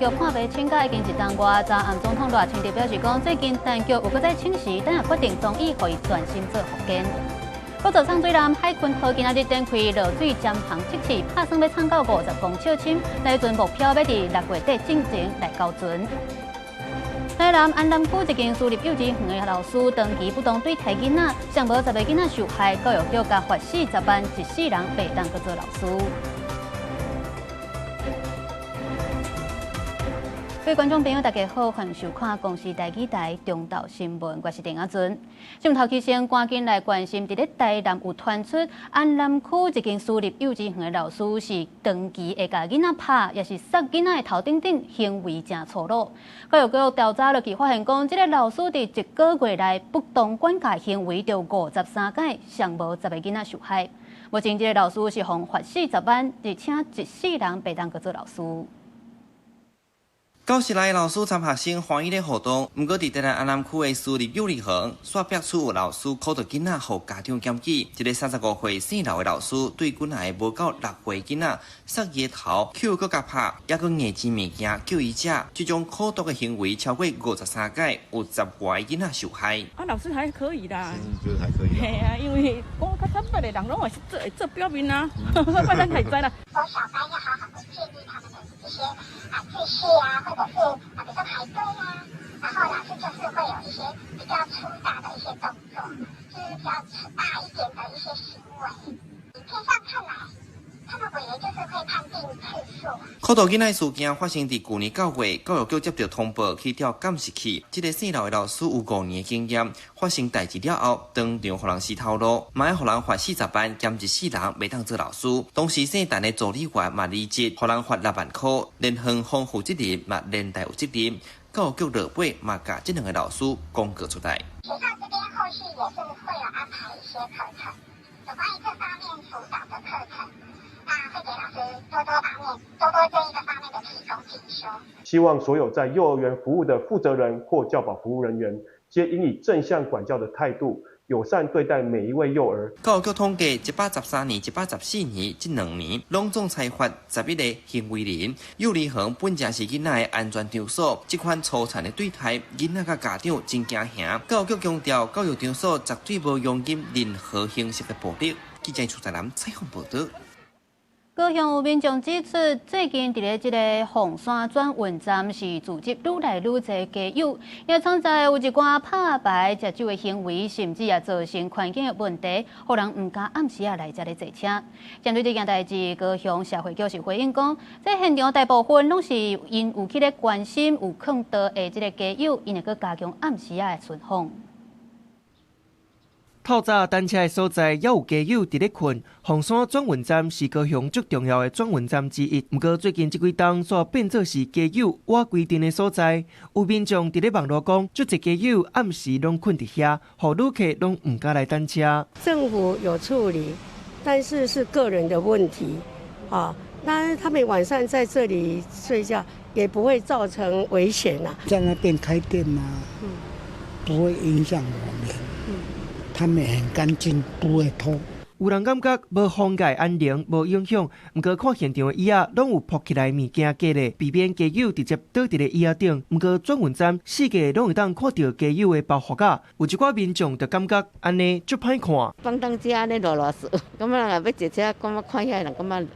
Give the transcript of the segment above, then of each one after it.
局判罰請假已經一冬外，昨暗總統賴清德表示講，最近陳菊有閣再請辭，但也決定同意予伊專心做復健。閣做送水南海鯤河今仔日展開落水潛航測試，拍算欲藏到50公尺深，來陣目標欲佇6月底進前來交船。台南安南區一間私立幼稚園的老師長期不當對待囡仔，上無10個囡仔受害，教育局共罰40萬，一世人袂當閣做老師。各位觀眾朋友，大家好，歡迎收看公視台語台中晝新聞，我是鄭阿尊。新聞頭起先，趕緊來關心，佇咧台南有傳出安南區一間私立幼稚園的老師是長期會共囡仔拍，也是捒囡仔的頭頂頂，行為誠粗魯。教育局調查落去，發現講，這個老師佇一個月內不當管教行為著53擺，上無10個囡仔受害。目前，這個老師是予罰40萬，而且一世人袂當閣做老師。教室內老師參學生歡喜咧互動，毋過佇台南安南區的私立幼兒園，煞爆出有老師苦毒囡仔，予家長檢舉。一個35歲姓劉的老師，對幾若个無夠6歲囡仔，捒伊的頭，抾閣共拍，猶閣硬錢物件叫伊食，這種苦毒的行為超過53擺，有10外个囡仔受害。啊，老師還可以啦，覺得還可以。嘿啊，因為講較坦白的人攏會是做做表面啊，不然太知啦。國小班要好好的建立他們的一些啊秩序啊，或者是啊，比如說排隊啊，然後老師就是會有一些比較粗大的一些動作，就是比較大一點的一些行為。影片上看來，他們委員就是會判定次數。苦毒囡仔事件發生佇舊年9月，教育局接到通報去調監視器，這個姓劉的老師有5年的經驗，發生代誌了後，當場予人死頭路，嘛欲予人罰40萬，兼一世人袂當做老師。同時姓陳的助理員嘛離職，予人罰6萬箍，連園方負責人嘛連帶有責任。教育局落尾嘛，共這兩个老師公告出來。學校這邊後續也是會有安排一些課程，有關於這方面輔導的課程，那會給老師多多方面、多多這一個方面的提供進修。希望所有在幼兒園服務的負責人或教保服務人員，皆應以正向管教的態度，友善對待每一位幼兒。教育局統計，113年、114年這兩年，攏總裁罰11个行為人。幼兒園本正是囡仔的安全場所，這款粗殘的對待，囡仔佮家長真驚嚇。教育局強調，教育場所絕對無容忍任何形式的暴力。記者出台南採訪報導。高雄有民眾指出，最近佇咧這个鳳山轉運站是聚集愈來愈濟街友，也存在有一寡拍牌、食酒的行為，甚至也造成環境的問題，予人毋敢暗時仔來遮咧坐車。針對這件代誌，高雄社會局是回應講，這現場大部分攏是𪜶有去咧關心有囥桌的這个街友，𪜶會閣加強暗時仔的巡訪。透早等車的所在，猶有街友佇咧睏。鳳山轉運站是高雄最重要的轉運站之一，毋過最近這幾冬，煞變做是街友倚規陣的所在。有民眾佇咧網路講，足濟街友暗時攏睏佇遐，予旅客攏毋敢來等車。政府有處理，但是是個人的問題啊。那他們晚上在這裡睡覺，也不會造成危險啊。在那邊開店啊，不會影響我們。他們很乾淨，不會偷。有人感覺無妨礙安寧，無影響。毋過看現場的椅仔，攏有鋪起來物件隔咧，避免街友直接倒佇咧椅仔頂。毋過轉運站四界攏會當看著街友的包袱仔，有一寡民眾就感覺按呢足歹看。放當車按呢囉囉嗦，感覺人若欲坐車，感覺看遐人感覺。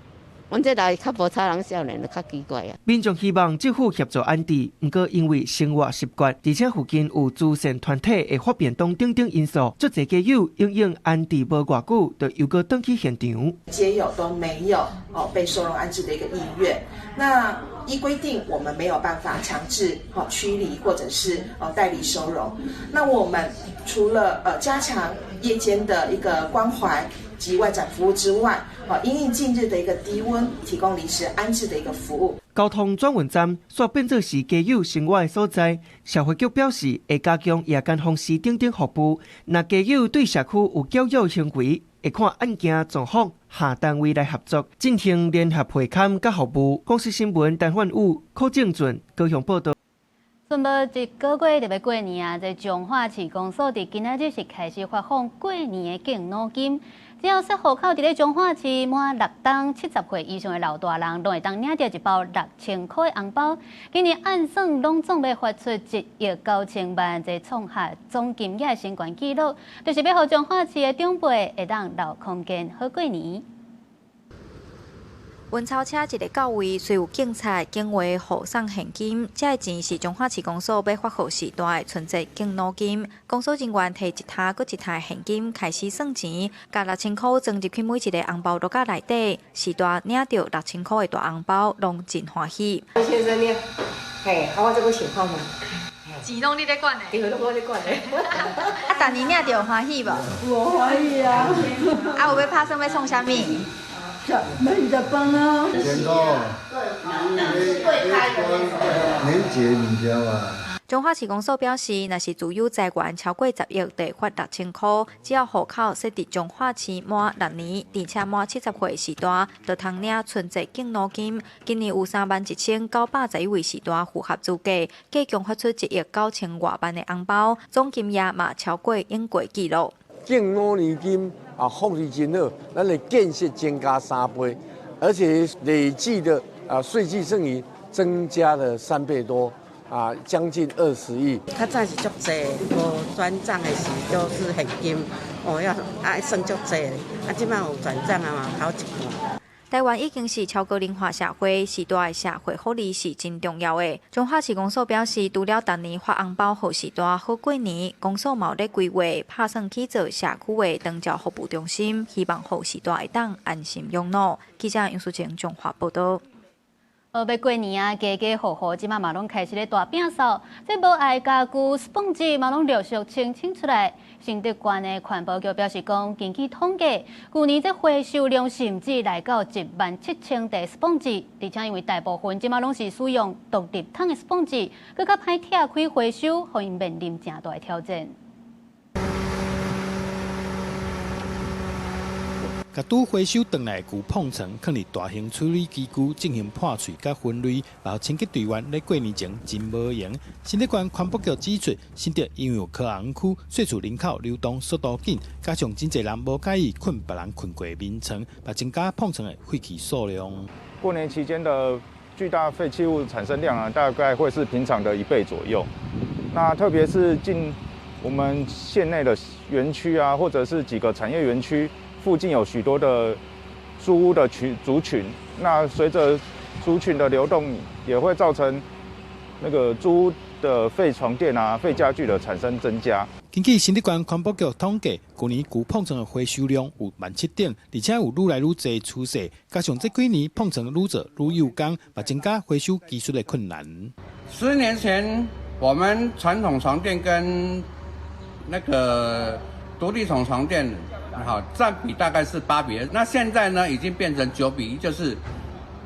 阮這內較無吵人少年，就較奇怪啊。民眾希望政府協助安置，毋過因為生活習慣，而且附近有慈善團體會發便當等等因素，足濟街友永遠安置無偌久，就又閣轉去現場。街友都沒有哦被收容安置的一個意願。那依規定，我們沒有辦法強制哦驅離或者是哦帶離收容。那我們除了加強夜間的一個關懷及外展服務之外，啊，因應近日的一個低溫，提供臨時安置的一個服務。交通轉運站煞變做是街友生活的所在，社會局表示會加強夜間訪視等等服務。若街友對社區有攪擾行為，會看案件狀況，下單位來合作進行聯合會勘佮服務。公視新聞陳煥武、柯正俊高雄報導。剩無一个月就欲過年啊！這彰化市公所佇今仔日是開始發放過年的敬老金，只要設戶口佇咧彰化市滿六冬70歲以上的老大人，攏會當領著一包6000箍的紅包。今年按算攏總欲發出1億9千萬，這創下總金額新懸紀錄，就是欲予彰化市的長輩會當留空間好過年。運鈔車一个到位，隨有警察、警衛護送現金。這个錢是彰化市公所欲發予序大的春節敬老金。公所人員提一沓閣一沓現金開始算錢，共6000箍裝入去每一个紅包摞仔內底。序大領著6000箍的大紅包，攏真歡喜。先生你，嘿，啊我這閣想看覓？錢攏你咧管的？對，攏我咧管的。啊，逐年領著有歡喜無？有歡喜啊！啊，有欲拍算欲創啥物？沒得幫啊！年節物件嘛。彰化市公所表示，若是自有財源超過10億，就發6000箍。只要戶口設佇彰化市滿6年，而且滿70歲序大，就通領春節敬老金。今年有31,911位序大符合資格，計共發出1億9千外萬的紅包，總金額嘛超過永過紀錄。敬老年金啊，福利真好，咱的建設增加3倍，而且累計的啊稅計剩餘增加了3倍多，啊，將近20億。較早是足濟，無轉帳的時都是現金，哦要啊算足濟，啊這擺有轉帳啊嘛，好一半。台灣已經是超高齡化社會，序大的社會福利是真重要的。彰化市公所表示，除了逐年發紅包予序大好過年，公所嘛有咧規劃，拍算去做社區的長照服務中心，希望予序大會當安心養老。記者楊淑晴彰化報導。欲過年啊，家家戶戶這馬嘛攏開始咧大摒掃，這無愛家具、スポンジ嘛攏陸續清清出來。新竹縣的環保局表示講，根據統計，舊年這回收量甚至來到17000袋スポンジ，而且因為大部分這馬攏是使用獨立桶的スポンジ，閣較歹拆開回收，予𪜶面臨誠大的挑戰。共拄回收轉來的舊膨床，囥佇大型處理機具進行破碎佮分類，然後清潔隊員咧過年前真無閒。新竹縣環保局指出，新竹因為有科學園區，稅厝人口流動速度緊，加上真濟人無佮意睏別人睏過的眠床，嘛增加膨床的廢棄數量。過年期間的巨大廢棄物產生量啊，大概會是平常的1倍左右。那特別是近我們縣內的園區啊，或者是幾個產業園區。附近有許多的租屋的族群，那隨着族群的流動，也會造成那個租屋的廢床墊啊、廢家具的產生增加。根據新竹縣環保局統計，舊年舊膨床的回收量有17000點，而且有愈來愈濟趨勢。加上這幾年膨床愈做愈幼工，嘛增加回收技術的困難。10年前，我們傳統床墊跟那個獨立桶床墊。好，佔比大概是8比2，那現在呢已經變成9比1，就是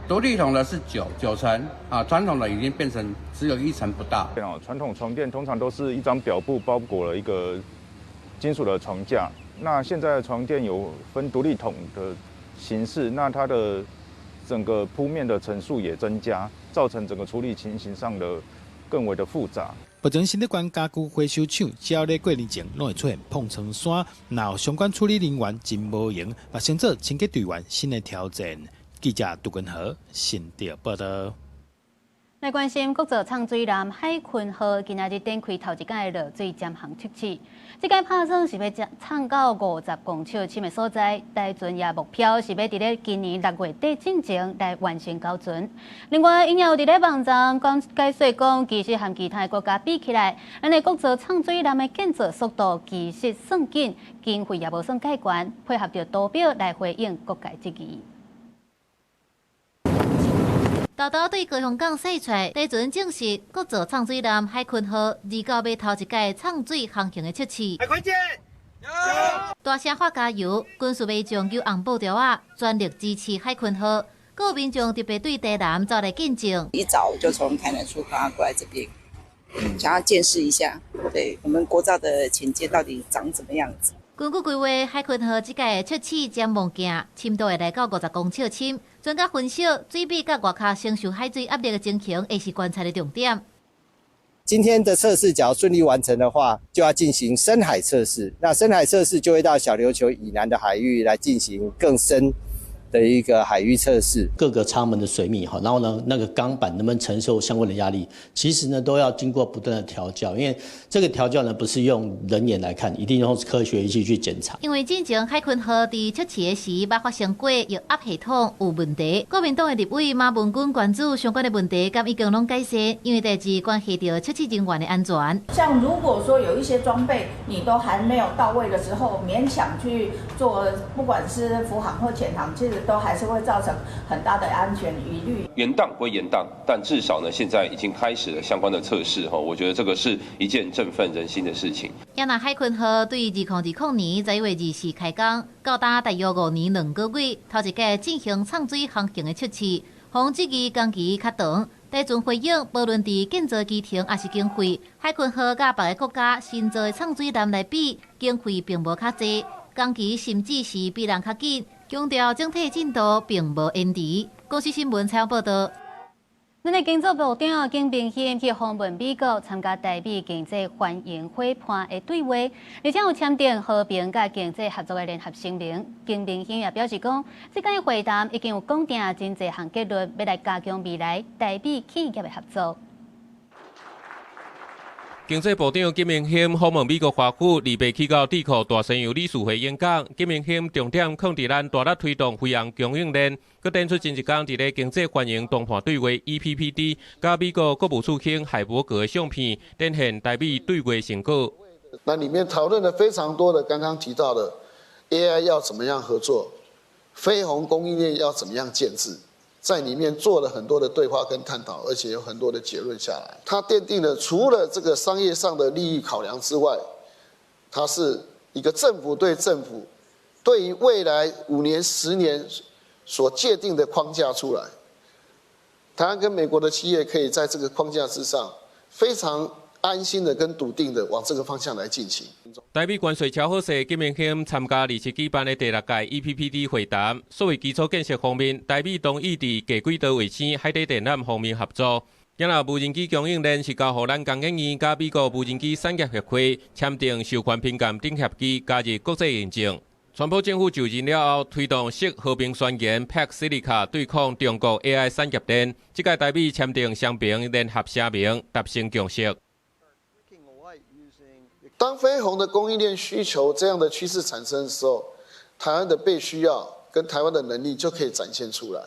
獨立桶的是9成啊，傳統的已經變成只有1成不到。哦，傳統床墊通常都是一張表布包裹了一個金屬的床架，那現在的床墊有分獨立桶的形式，那它的整個鋪面的層數也增加，造成整個處理情形上的更為的複雜。目前新竹縣家具回收廠，只要咧過年前，攏會出現膨床山，若有相關處理人員真無閒，嘛先做清潔隊員新的挑戰。記者杜根和新竹報導。來關心國造藏水艦海鯤號今仔日展開頭一擺的落水潛航測試，這擺拍算是欲藏到50公尺深的所在，台船也目標是欲佇咧今年6月底進前來完成交船。另外，𪜶也有佇咧網站講解說講，其實和其他國家比起來，咱的國造藏水艦的建造速度其實算緊，經費也無算蓋懸，配合著圖表來回應各界質疑。豆豆對高雄港駛出來，台船證實國造藏水艦海鯤號29欲頭一擺藏水航行的測試。海鯤艦，大聲喊加油！軍事民眾舉紅布條仔，全力支持海鯤號。閣有民眾特別對台南走來見證。一早就從台南出發過來這邊，想要見識一下，對我們國造的潛艦到底長怎麼樣子。根據規劃，海鯤號這屆測試潛望鏡深度會來到50公尺深。專家分析，水密佮外跤承受海水壓力的情形，會是觀察的重點。今天的測試，假如順利完成的話，就要進行深海測試。那深海測試就會到小琉球以南的海域來進行更深的一個海域測試。各個艙門的水密哈，然後呢，那個鋼板能不能承受相關的壓力，其實呢都要經過不斷的調校，因為這個調校呢不是用人眼來看，一定用科學儀器去檢查。因為之前海鯤號佇測試的時，捌發生過液壓系統有問題。國民黨的立委馬文君關注相關的問題，敢已經攏改善，因為代誌關係著測試人員的安全。像如果說有一些裝備你都還沒有到位的時候，勉強去做，不管是浮航或潛航，其實都還是會造成很大的安全疑慮。延宕歸延宕，但至少呢，現在已經開始了相關的測試哈，我覺得這個是一件振奮人心的事情。也若海鯤號對2020年11月24開工，到今大約5年2個月，頭一擺進行藏水航行的測試，予質疑工期較長。台船回應，無論佇建造期程抑是經費，海鯤號佮別个國家新造的藏水艦來比，經費並無較濟，工期甚至是比人較緊。強調整體進度並無延遲。公視新聞採訪報導。咱的經濟部長金明欣去訪問美國，參加台美經濟歡迎伙伴的對話，而且有簽訂和平佮經濟合作的聯合聲明。金明欣也表示講，這擺會談已經有講定真濟項結論，欲來加強未來台美企業的合作。經濟部長金明欣訪問美國華府，二八去到智庫大西洋理事會演講。金明欣重點囥佇咱大力推動飛航供應鏈，閣展出前一工佇咧經濟繁榮談判對話 EPPD，佮美國國務次卿海伯格的相片，展現台美對話成果。那裡面討論了非常多的，剛剛提到的 AI 要怎麼樣合作，飛鴻供應鏈要怎麼樣建置。在裡面做了很多的對話跟探討，而且有很多的結論下來。它奠定了除了這個商業上的利益考量之外，它是一個政府對政府對於未來5年、10年所界定的框架出來。台灣跟美國的企業可以在這個框架之上，非常安心的跟篤定的往這個方向來進行。台美關稅超好勢，金明欣參加27舉辦的第六屆 EPPD 會談。所謂基礎建設方面，台美同意佇低軌道衛星、海底電纜方面合作。然後無人機供應鏈是交予咱工研院佮美國無人機產業協會簽訂授權評鑑等協議，加入國際認證。川普政府就任了後，推動矽和平宣言 Pax Silica 對抗中國 AI 產業鏈。這屆台美簽訂雙邊聯合聲明，達成共識。當飛鴻的供應鏈需求這樣的趨勢產生的時候，台灣的被需要跟台灣的能力就可以展現出來。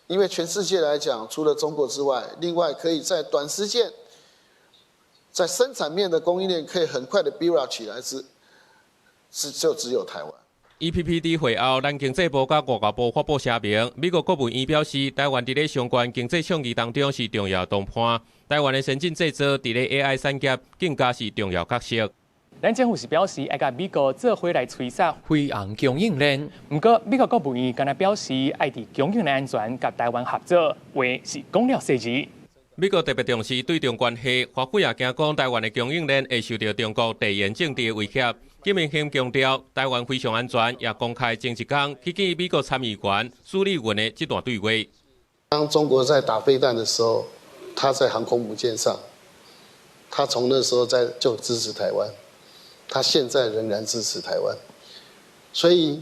因為全世界來講，除了中國之外，另外可以在短時間，在生產面的供應鏈可以很快的 build up 起來，是就只有台灣。 EPPD 會後，咱經濟部佮外交部發布聲明，美國國務院表示，台灣佇咧相關經濟倡議當中是重要同伴，台灣的先進製造佇咧 AI 產業更加是重要角色。咱政府是表示愛佮美國做伙來催殺飛航供應鏈，毋過美國國務院敢若表示愛佇供應鏈安全佮台灣合作，話是講了細緻。美國特別重視對中關係，華府也驚講台灣的供應鏈會受到中國地緣政治的威脅。金明欣強調，台灣非常安全，也公開前一工去見美國參議員蘇利文的這段對話。當中國在打飛彈的時候，他在航空母艦上，他從那時候在就支持台灣，他現在仍然支持台灣，所以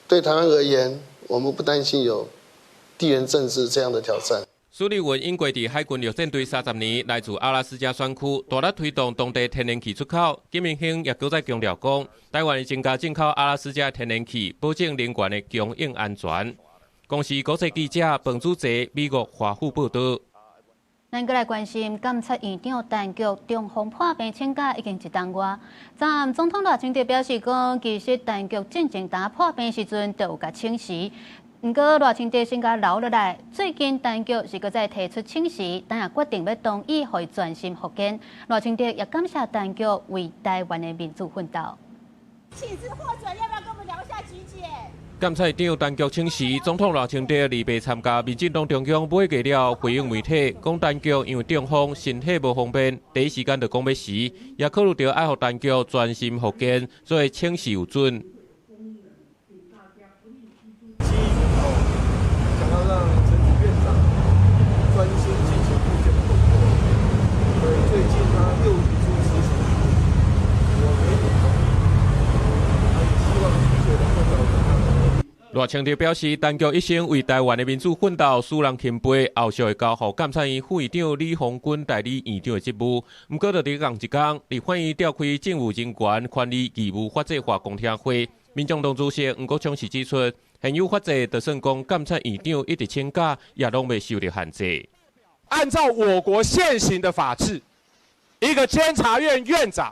對台灣而言，我們不擔心有地緣政治這樣的挑戰。蘇利文英國佇海軍陸戰隊30年，來自阿拉斯加選區，大力推動當地天然氣出口。金明欣也閣再強調講，台灣會增加進口阿拉斯加天然氣，保證能源的供應安全。公視國際記者彭祖澤美國華府報導。咱閣來關心監察院長陳菊中風破病請假已經一冬外。昨暗總統賴清德表示講，其實陳菊進前當破病時陣就有共請辭。毋過賴清德先共留落來，最近陳菊是閣再提出請辭，但也決定欲同意予伊專心復健。賴清德也感謝陳菊為台灣的民主奮鬥。請辭獲准，要不要跟我們聊一下菊姐？監察院長陳菊請辭，總統賴清德二八參加民進黨中央會議了後，回應媒體，講陳菊因為中風，身體無方便，第一時間就講欲辭，也考慮著愛予陳菊專心復健，所以請辭有准。想要讓陳菊院長專心進行復健的工作，所以賴清德表示，陳菊一生為台灣的民主奮鬥，使人欽佩。後續會交予監察院副院長李鴻鈞代理院長的職務。毋過，就佇仝一工，立法院召開政務人員權利義務法制化公聽會，民眾黨主席黃國昌是指出，現有法制就算講監察院長一直請假，也攏袂受著限制。按照我國現行的法制，一個監察院院長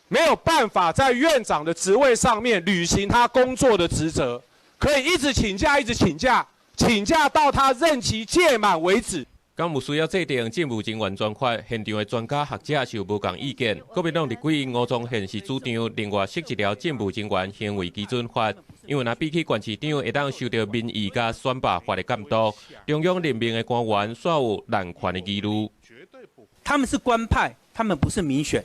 沒有辦法在院長的職位上面履行他工作的職責。可以一直請假，一直請假，請假到他任期屆滿為止。敢有需要制定政務人員專法？現場的專家學者是有無仝意見。國民黨立委吳宗憲是主張另外設一條政務人員行為基準法，因為若比起縣市長會當受著民意佮選罷法的監督，中央任命的官員煞有濫權的疑慮。他們是官派，他們不是民選，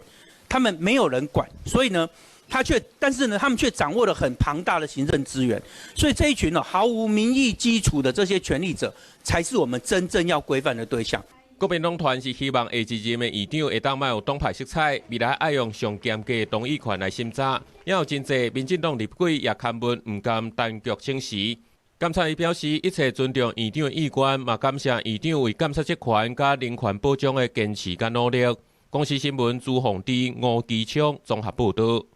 他們沒有人管，所以呢？他卻，但是呢，他們卻掌握了很龐大的行政資源，所以這一群呢毫無民意基礎的這些權力者，才是我們真正要規範的對象。國民黨團是希望下一任的院長會當莫有黨派色彩，未來愛用上嚴格的同意權來審查。也有真濟民進黨立委也勘問毋甘陳菊請辭。監察院表示，一切尊重院長的意願，嘛感謝院長為監察職權佮人權保障的堅持佮努力。公視新聞朱鳳芝、吳基昌綜合報導。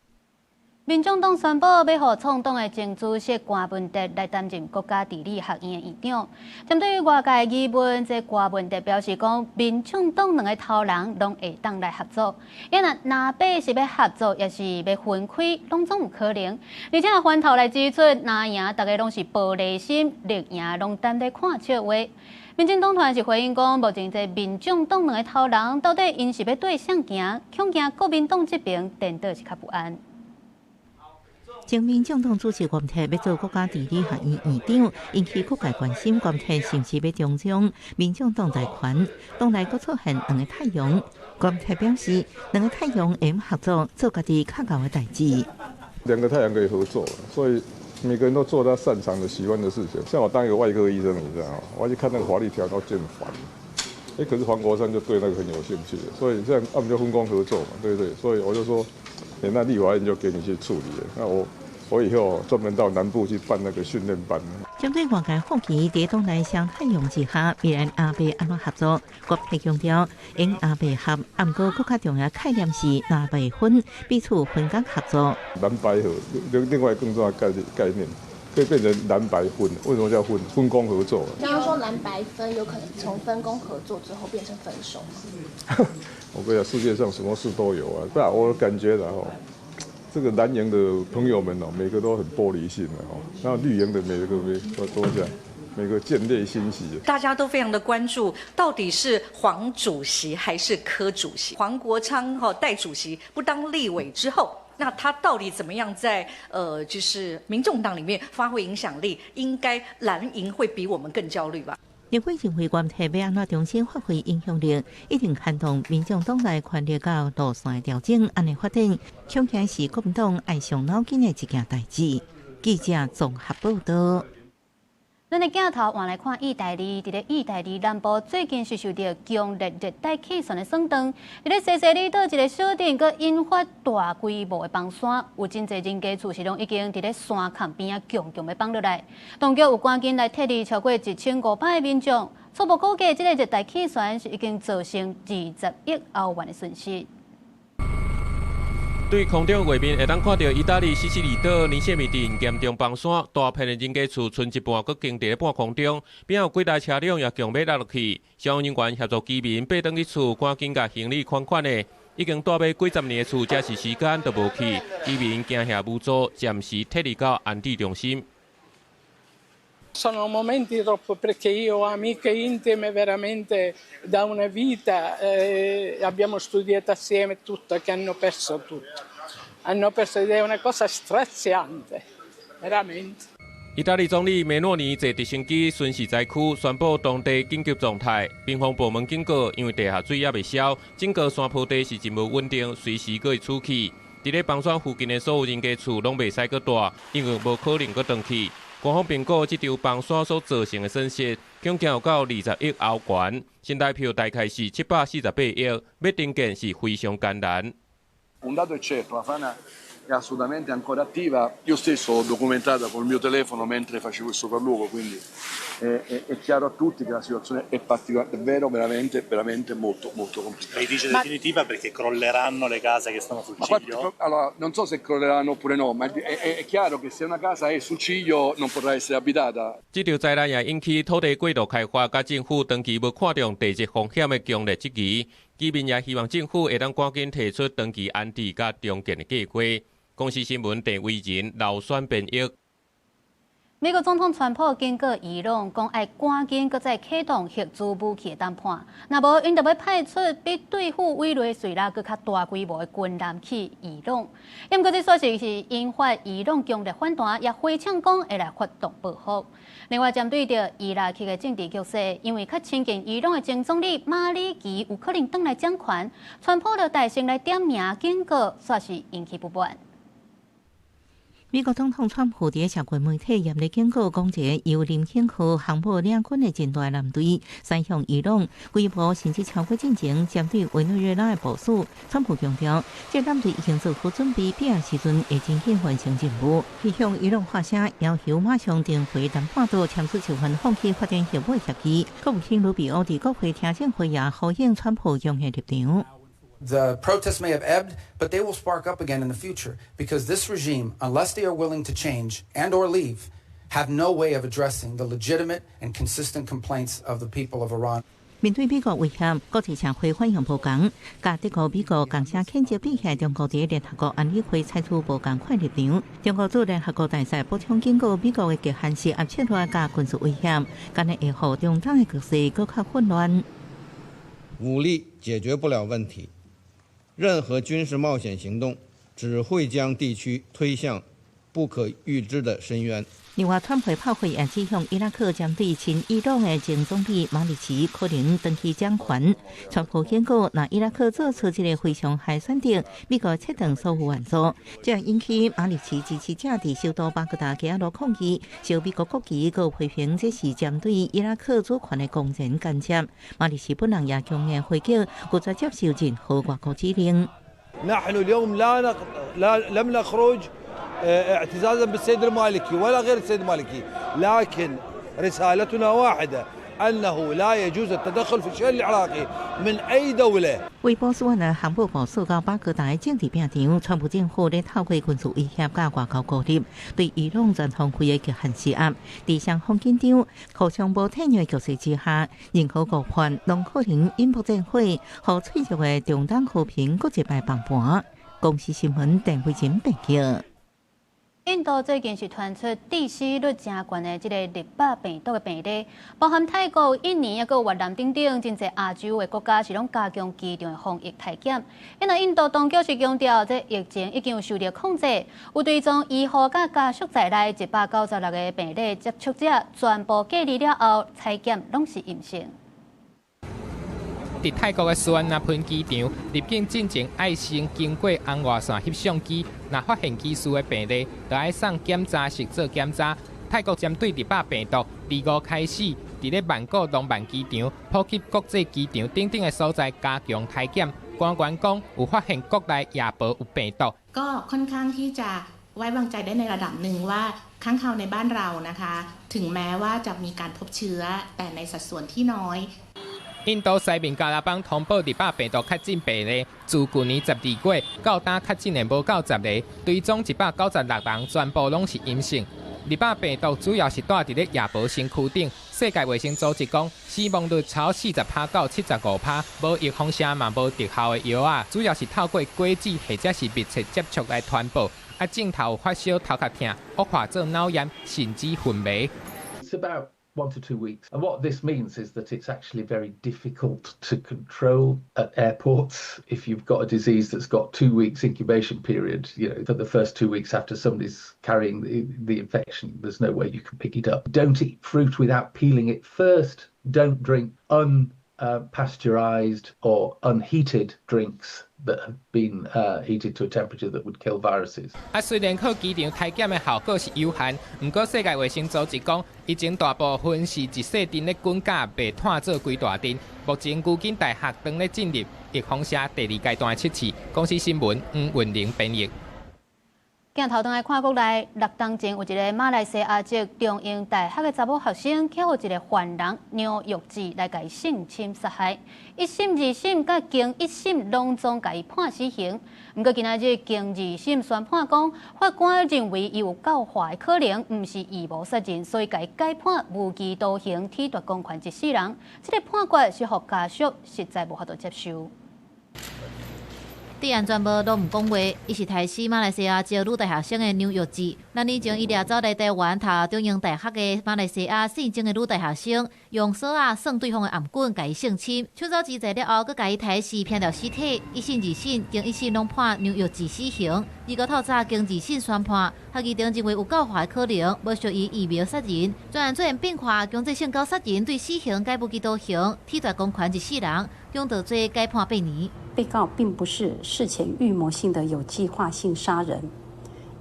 民眾黨宣布欲予創黨的前主席柯文哲來擔任國家地理學院的院長。針對外界疑問，這柯文哲表示講，民眾黨兩个頭人攏會當來合作，伊若藍白是欲合作，抑是欲分開，攏總有可能。而且反頭來指出，藍營逐家攏是玻璃心，綠營攏等咧看笑話。民進黨團是回應講，目前這民眾黨兩个頭人到底𪜶是欲對誰行，恐驚國民黨這邊顛倒是較不安。前民眾黨主席柯文哲欲做國家地理學院院長，引起各界關心。柯文哲是毋是欲重掌民眾黨大權？黨內閣出現兩个太陽。柯文哲表示，兩个太陽會合作做家己較𠢕的代誌。兩個太陽可以合作，所以每個人都做他擅長的、喜歡的事情。像我當一個外科醫生，你知道嗎？我去看那個法律條都見煩。欸，可是黃國昌就對那個很有興趣，所以這樣他們就分工合作嘛，對不對？所以我就說，欸，那立法院就給你去處理了。那我以後專門到南部去辦那個訓練班。針對外界好奇，佇黨內雙太陽之下，未來藍白按怎合作？柯文哲強調，用藍白合，毋過閣較重要概念是藍白分，彼此分工合作。藍白合，另外更重要概念，可以變成藍白分。為什麼叫分？分工合作。剛剛說藍白分，有可能從分工合作之後變成分手嗎？我跟你講，世界上什麼事都有啊。不，我感覺的吼。這個藍營的朋友們哦，每個都很玻璃心的哦。那綠營的每個每都都這樣，每個見獵心喜。大家都非常的關注，到底是黃主席還是柯主席？黃國昌哈代主席不當立委之後，那他到底怎麼樣在就是民眾黨裡面發揮影響力？應該藍營會比我們更焦慮吧？立委認為，柯文哲欲按怎重新發揮影響力，一定牽動民眾黨內權力佮路線的調整，按呢發展，恐驚是國民黨愛傷腦筋的一件代誌。記者綜合報導。咱的鏡頭換來看意大利，佇咧意大利南部最近是受著強烈熱帶氣旋的掃蕩，佇咧西西里島一个小鎮，閣引發大規模的崩山，有真濟人家厝是攏已經佇咧山崁邊仔強強欲崩落來。當局有趕緊來撤離超過1500个民眾，初步估計這个熱帶氣旋是已經造成20億歐元的損失。對空中畫面會當看著意大利西西里島尼謝米鎮嚴重崩山，大片的人家厝賰一半閣懸佇咧半空中，邊有幾台車輛也強欲落落去。消防人員協助居民爬轉去厝，趕緊共行李款款的。已經蹛欲幾十年的厝，這時時間都無去，居民驚嚇無助，暫時撤離到安置中心。 Sono momenti troppo perché io ho amiche intime veramente da una vita, abbiamo studiato assieme tutto, che hanno perso tutto. Hanno perso ed è una cosa straziante, veramente. 意大利總理梅洛尼坐直升機巡視災區，宣布當地緊急狀態。民防部門警告，因為地下水猶未消，整個山坡地是真無穩定，隨時閣會出去。佇咧崩山附近的所有人家厝攏袂使閣蹛，因為無可能閣轉去。官方評估，這場崩山所造成的損失，恐驚有到20億歐元，新台票大概是748億，欲重建是非常艱難。 Un dato è certo, la frana È assolutamente ancora attiva. Io stesso l'ho documentata col mio telefono mentre facevo il sopralluogo, quindi è chiaro a tutti che la situazione è particolare, davvero, veramente, veramente molto, molto complicata. Lei dice definitiva perché crolleranno le case che stanno sul Ma ciglio? Allora, non so se crolleranno oppure no, ma è chiaro che se una casa è sul ciglio non potrà essere abitata. 這場災難也引起土地過度開發，佮政府長期無看重地質風險的強烈質疑。居民也希望政府會當趕緊提出長期安置佮重建的計劃。公視新聞鄭惟仁、劉選編譯。美國總統川普警告伊朗，講愛趕緊閣再啟動核子武器的談判，若無𪜶就欲派出比對付委內瑞拉閣較大規模的軍艦去伊朗。毋過這消息是引發伊朗強烈反彈，也回嗆講會來發動報復。另外，針對著伊拉克的政治局勢，因為較親近伊朗的前總理馬里奇有可能轉來掌權，川普就大聲來點名警告，煞是引起不滿。美國總統川普佇社群媒體嚴厲警告，講一個由林肯號航母領軍的戰鬥艦隊，駛向伊朗，規模甚至超過進前針對委內瑞拉的部署。川普強調，這艦隊已經做好準備，必要時陣會緊急完成任務。伊向伊朗發聲，要求馬上重回談判桌，簽署一份放棄發展核武協議。國務卿魯比歐佇國會聽證會也呼應川普強硬立場。 The protests may have ebbed, but they will spark up again in the future because this regime, unless they are willing to change and or leave, have no way of addressing the legitimate and consistent complaints of the people of Iran. 面對美國威脅，國際社會反應無仝。佮德國、美國仝聲譴責比起中國佇聯合國安理會採取無仝款立場。中國駐聯合國大使補充警告，美國的極限施壓策略佮軍事威脅，敢若會予中東的局勢閣較混亂。武力解決不了問題。任何軍事冒險行動只會將地區推向不可預知的深淵。另外，川普炮火也指向伊拉克針對親伊朗的前總理馬里奇可能轉去掌權。川普警告，若伊拉克做出這個非常害選擇，美國切斷所有援助，這引起馬里奇支持者佇首都巴格達街仔抗議，燒美國國旗，閣批評這是針對伊拉克主權的公然干涉。馬里奇本人也強硬回擊，拒絕接受任何外國指令。 نحن اليوم لا لا لم نخرج اعتزازا بالسيد المالكي ولا غير السيد المالكي، لكن رسالتنا واحدة أنه لا يجوز التدخل في الشأن العراقي من أي دولة。為波斯灣的航母部署到巴格達的政治拼場，川普政府咧透過軍事威脅佮外交孤立，對伊朗全方位的極限施壓。佇雙方緊張、互相無體諒的局勢之下，任何誤判攏可能引爆戰火，予脆弱的中東和平閣一擺崩盤。公視新聞鄧慧珍報道。印度最近是傳出致死率誠懸的這個ニパ病毒的病例，包含泰國、印尼、抑閣越南等等，真濟亞洲的國家是攏加強機場的防疫篩檢。因為印度當局是強調，這疫情已經有受到控制，有追蹤醫護佮家屬在內196個病例接觸者，全部隔離了後，採檢攏是陰性。佇泰國的素萬那噴機場入境進前，愛先經過紅外線翕相機，若發現疑似的病例，就愛送檢查室做檢查。泰國針對ニパ病毒，25開始，佇咧曼谷廊曼機場、普吉國際機場等等的所在加強篩檢。官員講，有發現國內也無有病毒。 ก็ค่อนข้างที่จะไว้วางใจได้ในระดับหนึ่งว่าค้างคาวในบ้านเรานะคะถึงแม้ว่าจะมีการพบเชื้อแต่ในสัดส่วนที่น้อย 印度西孟加拉邦通報ニパ病毒確診病例，自舊年12月到今確診的無夠10個，追蹤196人，全部攏是陰性。ニパ病毒主要是蹛佇咧葉婆身軀頂。世界衛生組織講，死亡率超40趴到75趴，無預防射嘛無特效的藥仔，主要是透過果子或者是密切接觸來傳播。啊，症頭有發燒、頭殼疼、惡化做腦炎，甚至昏迷。 It's about 1 to 2 weeks. And what this means is that it's actually very difficult to control at airports if you've got a disease that's got 2 weeks incubation period. For the first 2 weeks after somebody's carrying the infection, there's no way you can pick it up. Don't eat fruit without peeling it first. Don't drink unpasteurized or unheated drinks that have been heated to a temperature that would kill viruses. 啊，雖然靠機場篩檢的效果是有限，毋過世界衛生組織講，以前大部分是一細陣咧滾甲，袂湠做規大陣。目前牛津大學正咧進入預防射第二階段測試。公視新聞黃雲玲編譯。鏡頭轉來看國內，六冬前有一个馬來西亞籍中英大學的查某學生，去予一个犯人梁育志來共伊性侵殺害，一審、二審佮經一審攏總共伊判死刑。毋過今仔日經二審宣判講，法官認為伊有教化的可能，毋是預謀殺人，所以共伊改判無期徒刑，褫奪公權一世人。這个判決是予家屬實在無法度接受。對案全部攏毋講話，伊是刣死馬來西亞籍女大學生的梁育志。兩年前，伊掠走來台灣讀中英大學的馬來西亞姓鄭的女大學生，用索仔算對方的頷頸，共伊性侵，搶走錢財了後，閣共伊刣死，拚掉屍體。一審、二審經一審攏判梁育志死刑。二號透早經二審宣判，合議庭認為有教化的可能，無屬於預謀殺人。全案做變化，強制性交殺人對死刑改無期徒刑，褫奪公權一世人，強盜罪改判8年。被告並不是事前預謀性的有計劃性殺人，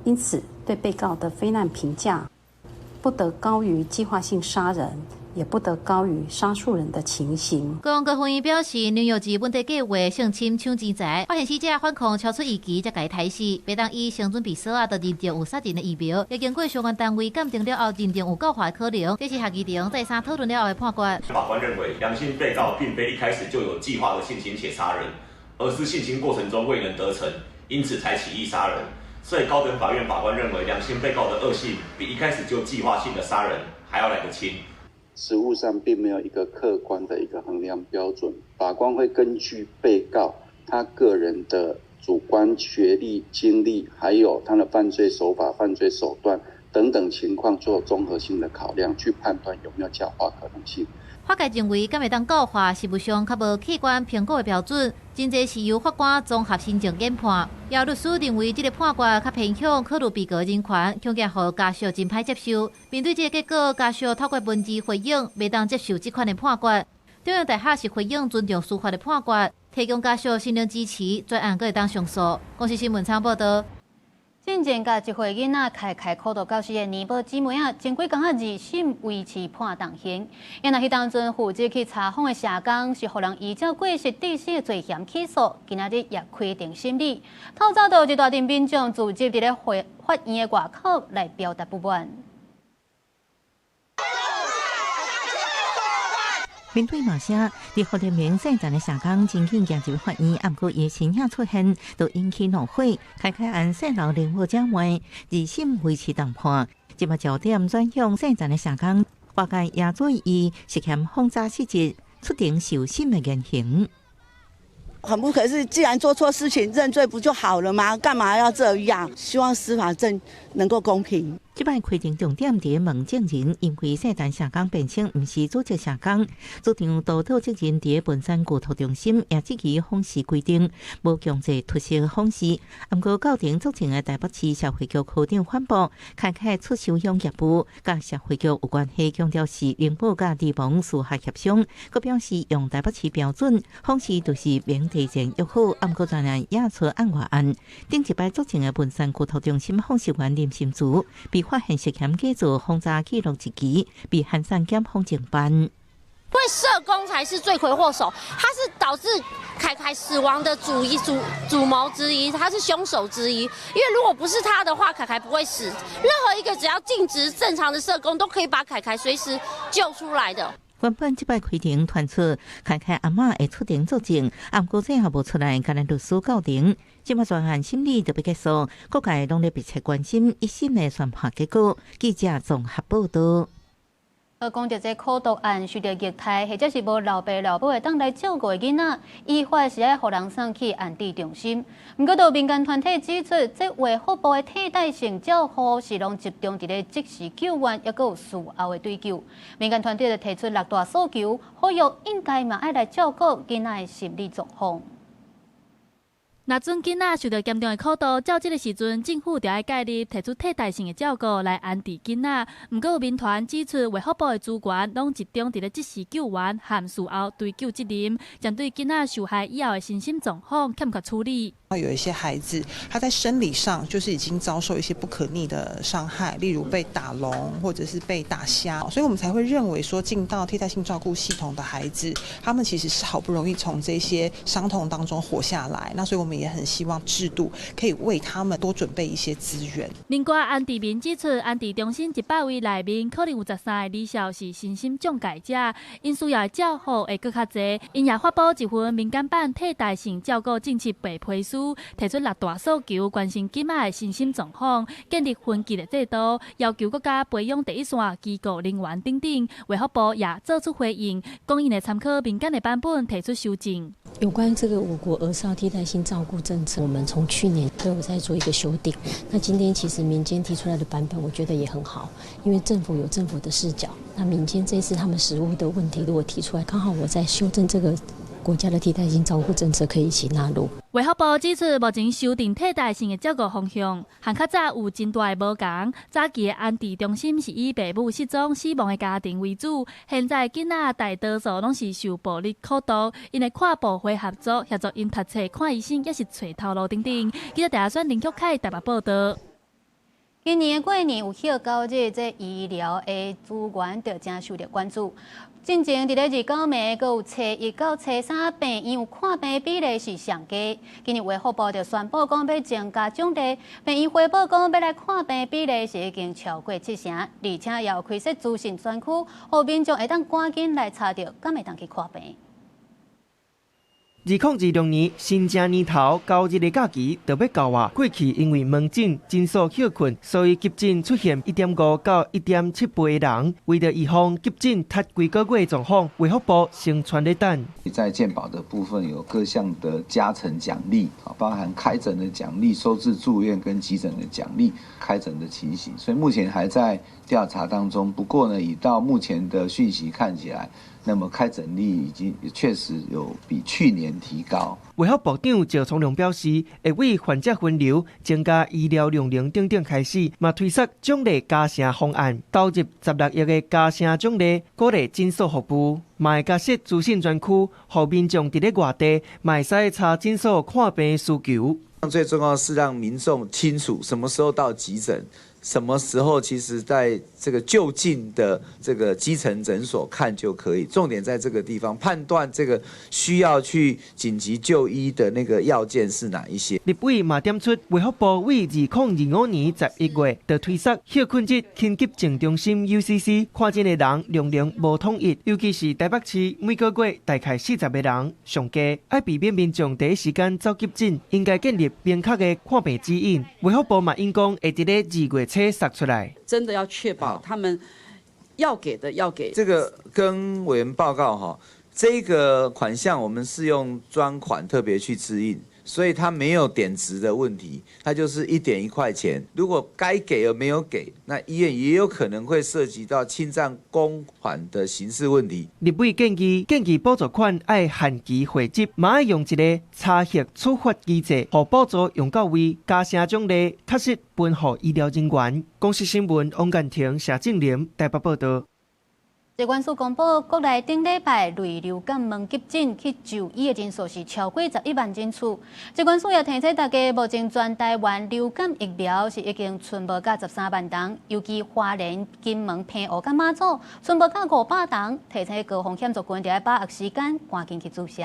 因此對被告的非難評價不得高於計劃性殺人，也不得高於殺數人的情形。高雄高法院表示，梁育志問題計劃性侵搶錢財，發現死者反抗超出預期，才共伊刣死，袂當以先準備索仔就認定有殺人的預謀，也經過相關單位鑑定了後，認定有教化的可能。這是合議庭再三討論了後的判決。法官認為，梁姓被告並非一開始就有計劃的性侵且殺人，而是性侵過程中未能得逞，因此才起意殺人。所以高等法院法官認為，梁姓被告的惡性比一開始就計劃性的殺人還要來得輕。實務上並沒有一個客觀的一個衡量標準，法官會根據被告他個人的主觀學歷、經歷，還有他的犯罪手法、犯罪手段等等情況做綜合性的考量，去判斷有沒有教化可能性。法界認為，敢會當教化，實務上較無客觀評估的標準，真濟是由法官綜合心證研判。也有律師認為，這个判決較偏向考慮被告人權，恐驚予家屬真歹接受。面對這个結果，家屬透過文字回應，袂當接受這款的判決。中央大學是回應尊重司法的判決，提供家屬心靈支持，專案閣會當上訴。公視新聞採報道。進前共一歲囡仔凱凱苦毒到死的尼寶姊妹仔，前幾工仔二審維持判重刑。因為彼當陣負責去查訪的社工是予人依照過失致死的罪嫌起訴，今仔日也開庭審理。透早就有一大陣民眾聚集佇咧法院的外口來表達不滿。面對罵聲，佇胡德明聖誕的社工真緊行入法院，毋過伊的身影出現，就引起怒火。凱凱案細路領保者問，二審維持重判，這擺焦點轉向聖誕的社工，外界也注意涉嫌謊詐失職，出庭受審的言行。很不可是，既然做錯事情認罪不就好了嗎？幹嘛要這樣？希望司法正能夠公平。這擺開庭重點佇問證人，因為聖誕社工辯稱毋是組織社工，主張道德責任佇文山國托中心也質疑訪視規定無強制出席訪視。毋過到庭作證的台北市社會局科長反駁，凱凱出收養業務，佮社會局有關係，強調是靈寶佮地方司法協商，閣表示用台北市標準訪視就是免提前約好，毋過專案也出案外案。頂一擺作證的文山國托中心訪視員林心如被發現涉嫌假造訪查記錄日期，被韓山檢方偵辦。因為社工才是罪魁禍首，他是導致凱凱死亡的主謀之一，他是兇手之一。因為如果不是他的話，凱凱不會死。任何一個只要盡職正常的社工，都可以把凱凱隨時救出來的。原本這擺開庭傳出凱凱阿嬤會出庭作證，毋過最後無出來，干焦律師到庭。這擺全案審理就欲結束，各界攏咧密切關心一審的宣判結果。記者綜合報道。講著這苦毒案受著虐待，或者是無老爸老母會當來照顧的囡仔，依法是愛予人送去安置中心。毋過，有民間團體指出，這衛福部的替代性照護是攏集中佇咧即時救援，抑閣有事後的追究。民間團體就提出六大訴求，呼籲應該嘛愛來照顧囡仔的心理狀況。若準囡仔受著嚴重的苦毒，照這个時陣，政府就愛介入，提出替代性的照顧來安置囡仔。毋過有民團指出，衛福部的資源攏集中佇咧即時救援和事後追究責任，針對囡仔受害以後的身心狀況欠缺處理。有一些孩子，他在生理上就是已經遭受一些不可逆的傷害，例如被打聾或者是被打瞎，所以我們才會認為說，進到替代性照顧系統的孩子，他們其實是好不容易從這些傷痛當中活下來。那所以我們也很希望制度可以為他們多準備一些資源。另外，安置民指出，安置中心100位內面可能有13个兒少是身心障礙者，𪜶需要的照護會閣較濟。𪜶也發布一份民間版替代性照顧政策白皮書。提出六大訴求，關心囡仔的身心狀況，建立分級的制度，要求國家培養第一線機構人員等等。衛福部也做出回應，講𪜶會參考民間的版本提出修正。有關這個我國兒少替代性照顧政策，我們從去年都有在做一個修訂。那今天其實民間提出來的版本，我覺得也很好，因為政府有政府的視角，那民間這次他們實務的問題如果提出來，剛好我在修正這個國家的替代性照顧政策可以一起納入。衛福部指出，目前修訂替代性的照顧方向，和較早有真大的無仝。早期的安置中心是以父母失蹤、死亡的家庭為主，現在囡仔大多數攏是受暴力苦毒，𪜶會跨部會合作，協助𪜶讀冊、看醫生，抑是揣頭路等等。記者鄭選林旭凱台北報道。今年的過年有歇九日，這醫療的資源就誠受著關注。進前佇咧29暝，閣有初一到初三病院有看病比例是上低。今年衛福部就宣布講欲增加獎勵，病院回報講欲來看病比例是已經超過七成，而且也有開設資訊專區，予民眾會當趕緊來查著，敢會當去看病。2026年新正年頭九日的假期就欲到啊！過去因為門診診所歇睏，所以急診出現1.5到1.7倍的人。為著預防急診窒規個月的狀況，衛福部先傳咧等。在健保的部分有各項的加成獎勵，包含開診的獎勵、收治住院跟急診的獎勵、開診的情形，所以目前還在調查當中。不過呢，以到目前的訊息看起來，那麼開診率已經確實有比去年提高。衛福部長趙松良表示，會為患者分流、增加醫療量能等等開始，嘛推出獎勵加成方案，投入16億的加成獎勵，鼓勵診所服務，嘛會加設資訊專區，予民眾佇咧外地嘛會使查診所看病需求。最重要是讓民眾清楚什麼時候到急診。什麼時候其實在這個就近的這個基層診所看就可以，重點在這個地方判斷這個需要去緊急就醫的那個要件是哪一些。立委嘛點出，衛福部為2025年11月就推出歇睏日緊急症中心 UCC 看診的人量能無統一，尤其是台北市每個月大概40個人上低，愛避免民眾第一時間走急診，應該建立明確的看病指引。衛福部嘛應講會佇咧2月初釋出來，真的要確保他們要給的要給。這個跟委員報告哈，這個款項我們是用專款特別去支應，所以它沒有點值的問題，它就是一點1塊錢。如果該給而沒有給，那醫院也有可能會涉及到侵佔公款的刑事問題。立委建議補助款愛限期匯集，嘛愛用一個查核處罰機制，予補助用到位，加成獎勵，確實分予醫療人員。公視新聞王建廷、謝正林台北報道。疾管署公布，國內頂禮拜類流感門急診去就醫的人數是超過11萬人次。疾管署也提醒大家，目前全台灣流感疫苗是已經賰無甲13萬劑，尤其花蓮、金門、澎湖佮馬祖賰無甲500劑，提醒高風險族群著愛把握時間，趕緊去注射。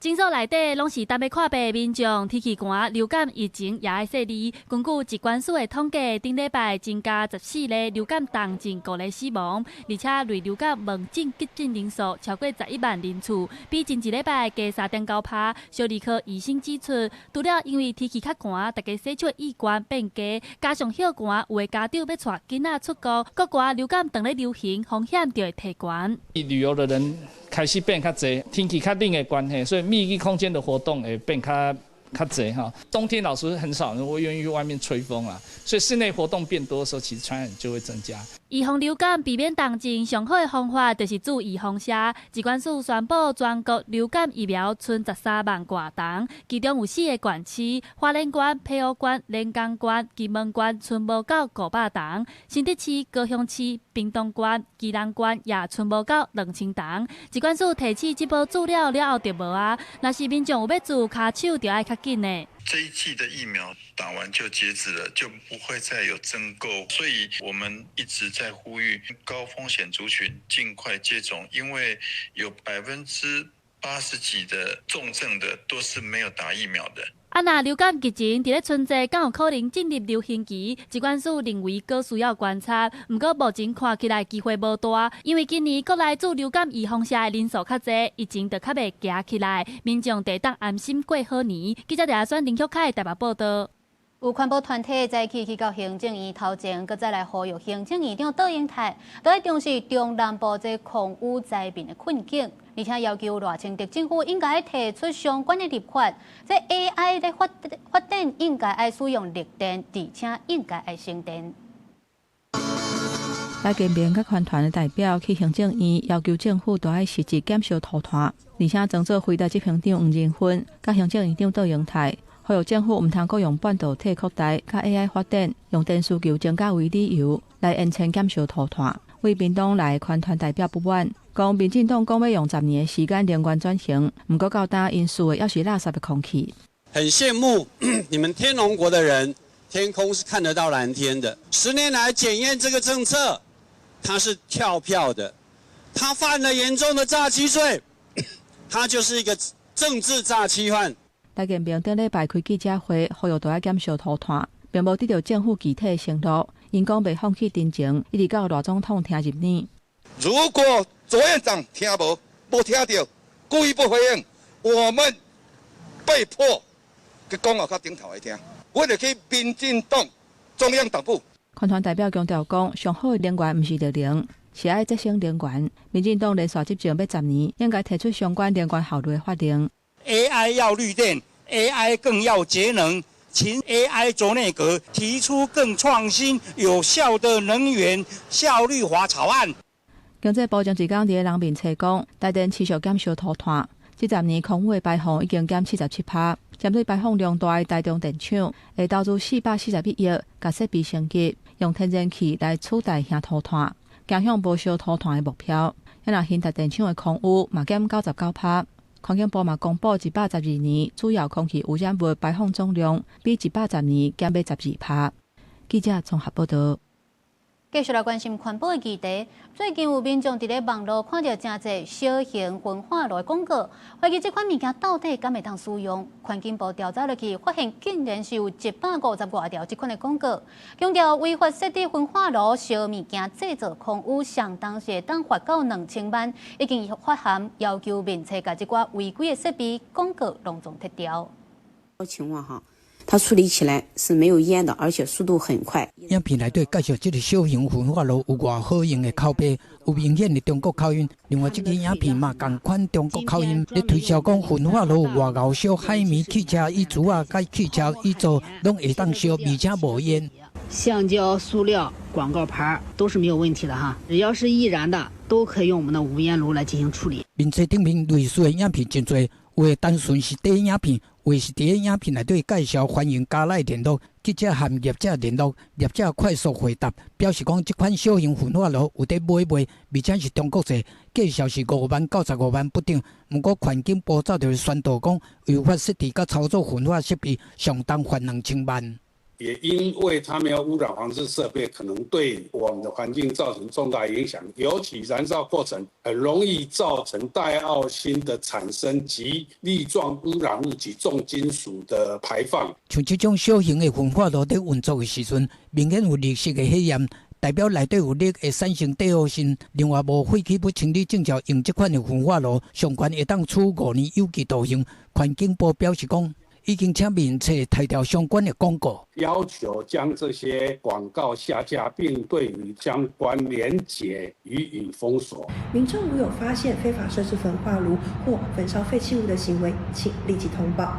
診所內底攏是等欲看病的民眾，天氣寒，流感疫情也愛細膩。根據疾管署的統計，頂禮拜增加14例流感重症，5例死亡，而且類流感門診急診人數超過11萬人次，比前一禮拜加3.9%。小兒科醫生指出，除了因為天氣較寒，大家洗手意願變低，加上歇寒，有的家長欲帶囡仔出國，國外流感當咧流行，風險就會提懸。旅遊的人開始變較濟，天氣較冷的關係，所以密閉空間的活動會變較濟哈。冬天老實很少人會願意去外面吹風啊，所以室內活動變多的時候，其實傳染就會增加。預防流感，避免重症，上好的方法就是注預防射。疾管署宣布，全國流感疫苗賰13萬外筒，其中有四个縣市：花蓮縣、澎湖縣、連江縣、金門縣，賰無夠500筒；新竹市、高雄市、屏東縣、宜蘭縣也賰無夠2000筒。疾管署提醒，這波注了了後就無啊，若是民眾有欲注，跤手就愛較緊的。這一劑的疫苗打完就截止了，就不會再有增購，所以我們一直在呼籲高風險族群盡快接種，因為有80%幾的重症的都是沒有打疫苗的。啊，若流感疫情佇咧春季，敢有可能進入流行期？疾管署認為閣需要觀察，毋過目前看起來機會無大，因為今年國內注流感預防射的人數較濟，疫情就較袂行起來，民眾會當安心過好年。記者李阿選、林旭凱台北報道。有環保團體早起去到行政院頭前，閣再來呼籲行政院長卓榮泰，都愛重視中南部這空污災民的困境，而且要求賴清德政府應該提出相關的立法，這 AI 的發電應該愛使用綠電，而且應該愛省電。台建民佮環團的代表去行政院要求政府都愛實質減燒塗炭，而且裝做非台執行長黃仁勳佮行政院長卓榮泰。呼籲政府毋通閣用半導體擴大、佮 AI 發電、用電需求增加為理由來延遲減燒塗炭。為屏東來的環團代表不滿，講民進黨講欲用10年的時間能源轉型，毋過到今𪜶輸的猶是垃圾的空氣。很羨慕你們天龍國的人，天空是看得到藍天的。10年來檢驗這個政策，他是跳票的，他犯了嚴重的詐欺罪，他就是一個政治詐欺犯。台建民頂禮拜開記者會，呼籲都愛減燒塗炭，並無得到政府具體的承諾。𪜶講袂放棄陳情，一直到賴總統聽入耳。如果卓院長聽無，無聽著，故意不回應，我們被迫去講予較頂頭來聽。我就去民進黨中央黨部。環團代表強調講，上好的能源毋是綠能，是愛節省能源。民進黨連續執政欲10年，應該提出相關能源效率的法令。 AI 要綠電，AI 更要節能，請 AI 卓內閣提出更創新、有效的能源效率法草案。經濟部前一工佇咧人面冊講，台電持續減燒塗炭，這10年空污的排放已經減77%。針對排放量大的台中電廠，會投資441億，共設備升級，用天然氣來取代燃塗炭，走向無燒塗炭的目標。若興達電廠的空污嘛減99%。環境部嘛公布，112年主要空氣污染物排放總量比110年減欲12%。記者綜合報道。繼續來關心環保的議題。最近有民眾佇咧網路看著誠濟小型焚化爐的廣告，懷疑這款物件到底敢會當使用？環境部調查落去，發現竟然是有150外條這款的廣告，強調違法設置焚化爐燒物件製造空污，相當是會當罰到2000萬，已經發函要求面冊共這寡違規的設備廣告攏總撤掉。情況哈。它處理起來是沒有煙的，而且速度很快。影片內底介紹這个小型焚化爐有偌好用的口碑，有明顯的中國口音。另外，這个影片嘛仝款中國口音，咧推銷講焚化爐有偌𠢕燒，海綿汽車椅子啊，佮汽車椅座攏會當燒，而且無煙。橡膠、塑料、廣告牌都是沒有問題的哈，只要是易燃的，都可以用我們的無煙爐來進行處理。面冊頂面類似的影片真濟，有的單純是短影片，有的是佇咧影片內底介紹歡迎加來聯絡，記者和業者聯絡，業者快速回答，表示講這款小型焚化爐有佇買賣，而且是中國製，價數是5萬到15萬不等。毋過環境部早就宣導講，違法設置佮操作焚化設備，相當罰2000萬。也因為它沒有污染防治設備，可能對我們的環境造成重大影響，尤其燃燒過程很容易造成戴奧辛的產生及粒狀污染物及重金屬的排放。像這種小型的焚化爐佇運作的時陣，明顯有綠色的火焰，代表內底有氯會產生戴奧辛。另外，無廢棄物清理證照用這款的焚化爐，上懸會當處5年有期徒刑。環境部表示講，已經請面冊撤掉相關的廣告，要求將這些廣告下架，並對於相關連結予以封鎖。民眾如有發現非法設置焚化爐或焚燒廢棄物的行為，請立即通報。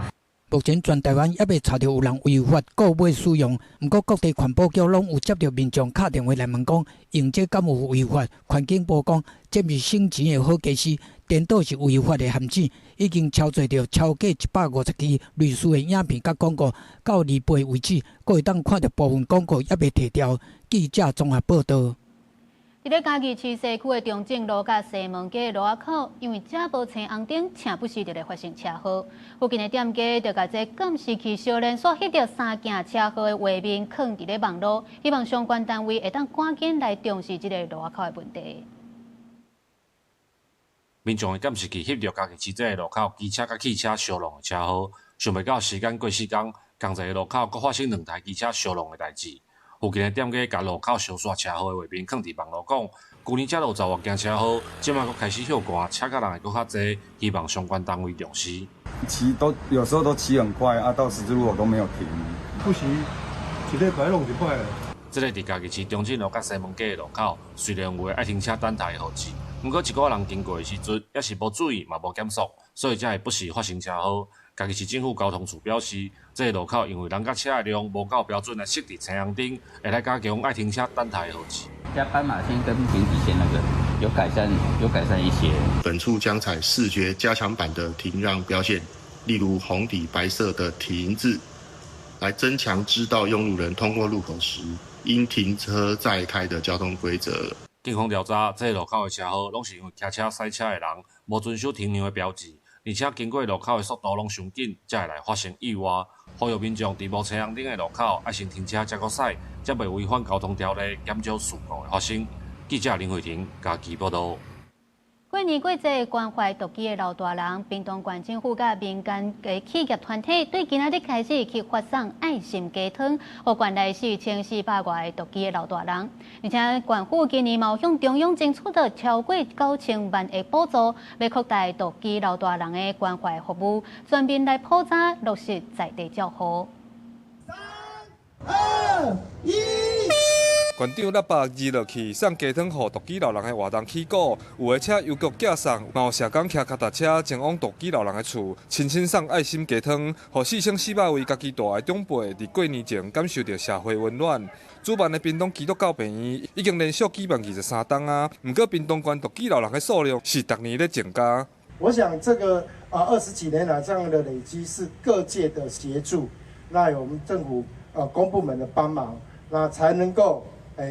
目前全台灣猶未查著有人違法購買使用，毋過各地環保局攏有接著民眾敲電話來問講，用這敢有違法？環境部講，這毋是省錢的好家私，顛倒是違法的陷阱。已經抄載著超過150支類似的影片佮廣告，到28為止，閣會當看著部分廣告猶未提掉。記者綜合報導。佇咧嘉義市西區的中正路佮西門街路仔口，因為遮無青紅燈，時不時就會發生車禍。附近的店家就共這監視器小連續翕著三件車禍的畫面，囥佇咧網路，希望相關單位會當趕緊來重視這個路仔口的問題。民眾的監視器翕著嘉義市這個路口，機車佮汽車相撞的車禍，想袂到時間過四工，仝一个路口閣發生兩台機車相撞的代誌。附近的店家共路口相煞車禍的畫面囥佇網路講，舊年才60外件車禍，這擺閣開始歇寒，車佮人會閣較濟，希望相關單位重視。騎都有時候都騎很快啊，到十字路口都沒有停。不時一禮拜攏一擺。這个佇嘉義市中正路佮西門街的路口，雖然有的愛停車等待的號誌，毋過一寡人經過的時陣，抑是無注意嘛無減速，所以才會不時發生車禍。嘉義市政府交通處表示，這个路口因為人佮車的量無夠標準來設置青紅燈，會來加強愛停車等待的號誌。在斑馬線跟平底線那個有改善，有改善一些。本處將採視覺加強版的停讓標線，例如紅底白色的停字，來增強知道用路人通過路口時應停車再開的交通規則。警方調查，這个路口的車禍攏是因為騎車賽車的人無遵守停讓的標誌。而且經過路口的速度攏傷緊，才會來發生意外。呼籲民眾佇無青紅燈的路口，愛先停車才閣駛，才袂違反交通條例，減少事故的發生。記者林慧婷嘉義報導。過年過節關懷獨居的老大人，屏東縣政府佮民間的企業團體對今仔日開始去發送愛心雞湯，予縣內4400外个獨居的老大人。而且縣府今年嘛有向中央爭取著超過9000萬的補助，欲擴大獨居老大人的關懷服務，全面來普查落實在地照護。 3、2、1。縣長喇叭二落去送雞湯予獨居老人的活動起鼓，有的車郵局寄送，嘛有社工騎腳踏車前往獨居老人的厝，親身送愛心雞湯，予4400位家己蹛的長輩佇過年前感受著社會溫暖。主辦的屏東基督教病院已經連續舉辦23冬啊，毋過屏東縣獨居老人的數量是逐年咧增加。我想這個啊20幾年來這樣的累積是各界的協助，那有我們政府公部門的幫忙，那才能夠。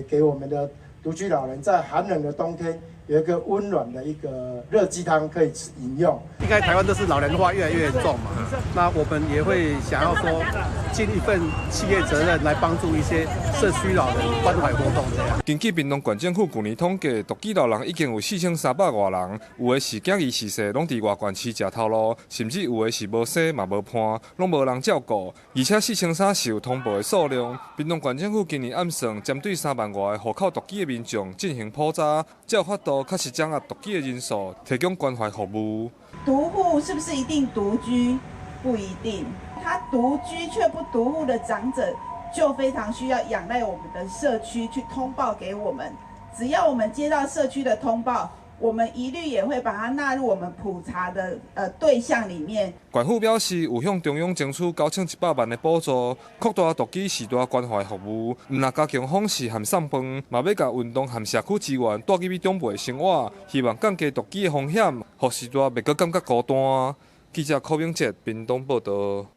給我們的獨居老人在寒冷的冬天有一個溫暖的一個熱雞湯可以飲用。應該台灣都是老齡化越來越嚴重嘛，那我們也會想要說盡一份企業責任來幫助一些社區老人關懷活動這樣。根據屏東縣政府舊年統計，獨居老人已經有4300外人，有的是囝兒逝世，攏佇外縣市食頭路，甚至有的是無生嘛無伴，攏無人照顧。而且4300是有通報的數量。屏東縣政府今年暗算，針對3萬外個戶口獨居的民眾進行普查，才有法度確實掌握獨居的人數，提供關懷服務。獨戶是不是一定獨居？不一定，他獨居卻不獨戶的長者，就非常需要仰賴我們的社區去通報給我們。只要我們接到社區的通報，我們一律也會把它納入我們普查的對象裡面。縣府表示，有向中央爭取9100萬的補助，擴大獨居序大關懷服務。毋但加強訪視和送飯，嘛欲共運動和社區資源帶入去長輩的生活，希望降低獨居的風險，予序大袂閣感覺孤單。記者柯明哲屏東報導。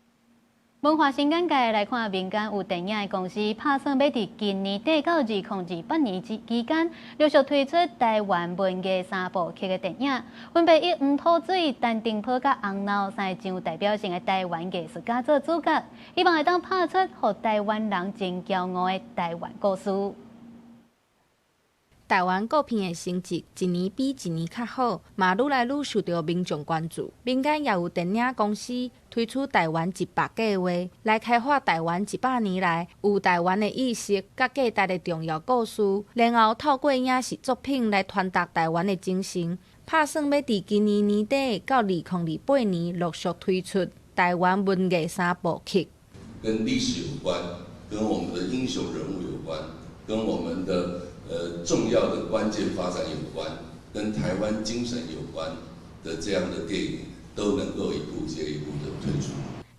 文化新眼界來看，民間有電影的公司拍算欲佇今年底到2028年之期間，陸續推出台灣文藝三部曲的電影，分別以黃土水、陳澄波佮紅鬧三个真有代表性的台灣藝術家做主角，希望會當拍出予台灣人真驕傲的台灣故事。台灣國片的成績一年比一年較好，嘛愈來愈受著民眾關注。民間也有電影公司推出台灣一百計畫，來開發台灣100年來有台灣的意識佮價值的重要故事，然後透過影視作品來傳達台灣的精神。拍算欲佇今年年底到2028年陸續推出台灣文藝三部曲。跟歷史有關，跟我們的英雄人物有關，跟我們的重要的關鍵發展有關，跟台灣精神有關的這樣的電影，都能夠一部接一部的推出。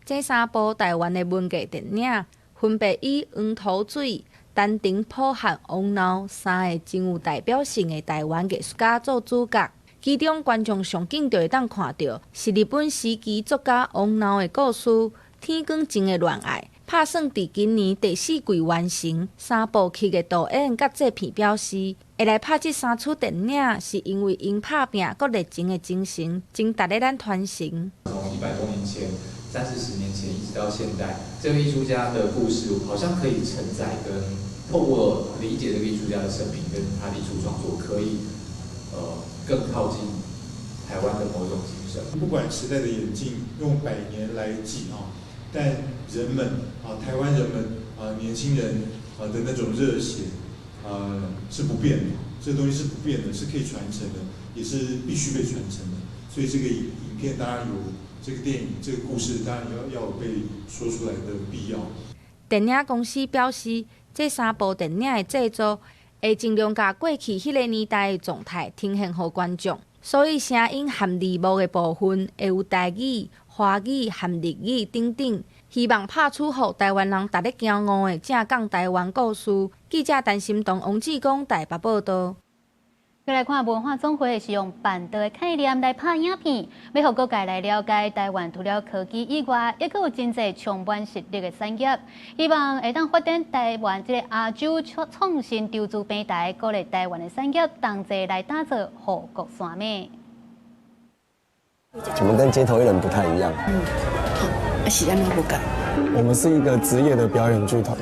這三部台灣的文藝電影，分別以黃土水、陳澄波和王鬧三个真有代表性的台灣藝術家做主角。其中觀眾上緊就會當看著是日本時期作家王鬧的故事《天光前的戀愛》。拍算佇今年第四季完成三部曲的導演佮製片表示，會來拍這三齣電影，是因為𪜶拍拚閣熱情的精神，真值得咱傳承。從100多年前、三四十年前一直到現在，這個藝術家的故事好像可以承載跟透過理解這個藝術家的生平跟他的藝術創作，可以更靠近台灣的某種精神。不管時代的演進，用百年來計啊。但人們啊，台灣人們啊，年輕人啊的那種熱血，是不變的，這個東西是不變的，是可以傳承的，也是必須被傳承的。所以這個影片當然有這個電影，這個故事當然要有被說出來的必要。電影公司表示，這三部電影的製作會盡量共過去彼个年代的狀態呈現予觀眾，所以聲音和字幕的部分會有台語、華語和日語等等，希望拍出予台灣人值得驕傲的正港台灣故事。記者陳心彤、王志剛台北報導。閣來看文化總會是用辦桌的概念來拍影片，欲予各界來了解台灣除了科技以外，猶閣有真濟充滿實力的產業，希望會當發展台灣這个亞洲創新投資平台，鼓勵台灣的產業同齊來打造護國山脈。我們跟街頭藝人不太一樣。嗯，是按怎無仝？我們是一個職業的表演劇團。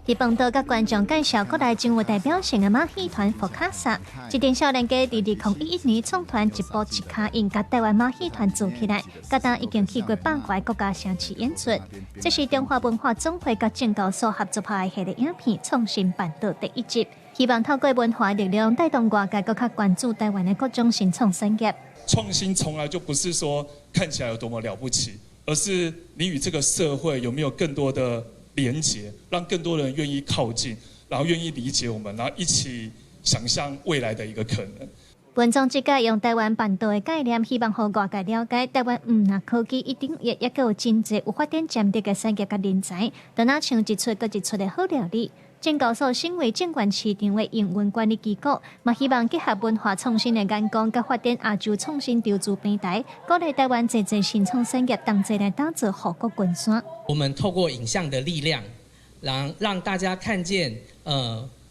佇辦桌佮觀眾介紹國內真有代表性的馬戲團福卡薩，這陣少年家佇2011年創團一步一跤印，共台灣馬戲團組起來，佮今已經去過百外國家城市演出。這是中華文化總會佮證交所合作拍的系列影片《創新辦桌》第一集，希望透過文化力量帶動外界閣較關注台灣的各種新創產業。創新從來就不是說看起來有多麼了不起，而是你與這個社會有沒有更多的連結，讓更多人願意靠近，然後願意理解我們，然後一起想象未來的一個可能。文總這屆用台灣辦桌的概念，希望予外界了解台灣毋但科技一定也猶閣有真濟有發展潛力的產業佮人才，就若像一出閣一出的好料理。證交所身為證券市場的營運管理機構，嘛希望結合文化創新的眼光，佮發展亞洲創新投資平台，鼓勵台灣濟濟新創產業同齊來打造護國神山。我們透過影像的力量，讓大家看見，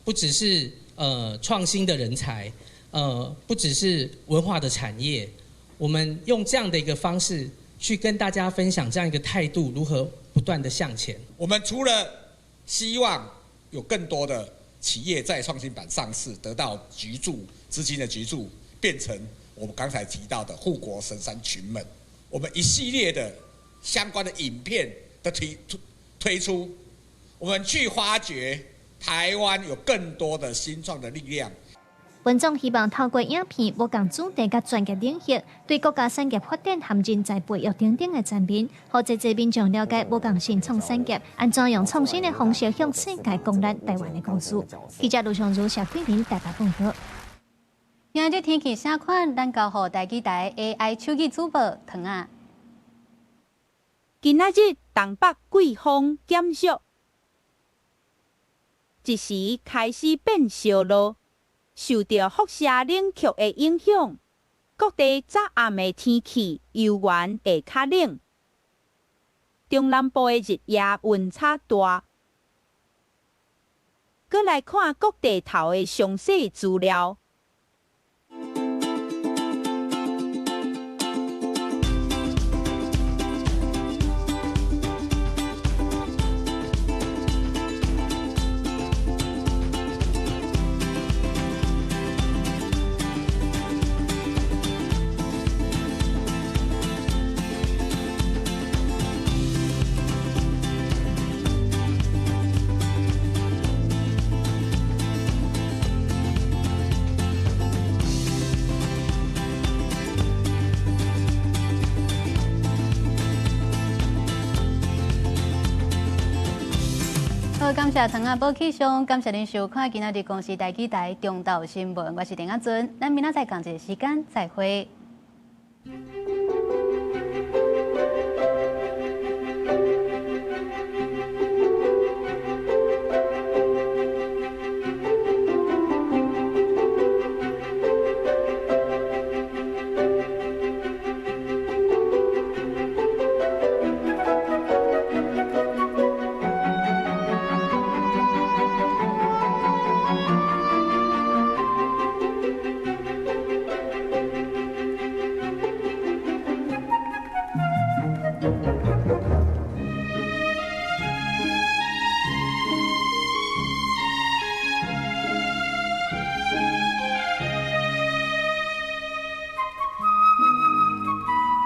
不只是創新的人才，不只是文化的產業，我們用這樣的一個方式去跟大家分享這樣一個態度，如何不斷的向前。我們除了希望有更多的企業在創新板上市，得到挹注資金的挹注，變成我們剛才提到的護國神山群們。我們一系列的相關的影片的推出，我們去發掘台灣有更多的新創的力量。文總希望透過影片，無仝主題佮專業領域，對國家產業發展和人才培育等等的層面，予濟濟民眾了解無仝新創產業，按怎用創新的方式向世界講咱台灣的故事。記者盧尚如、謝桂林台北報導。今日天氣啥款？咱交予台語台 AI 手語主播糖仔。今仔日東北季風減弱，一時開始變小落。受著輻射冷卻的影響，各地早暗的天氣猶原會較冷。中南部的日夜溫差大。閣來看各地頭的詳細資料。好，感謝糖仔報氣象，感謝您收看今仔日公視台語台中晝新聞，我是陳阿尊，咱明仔載仝一个時間再會。Thank you.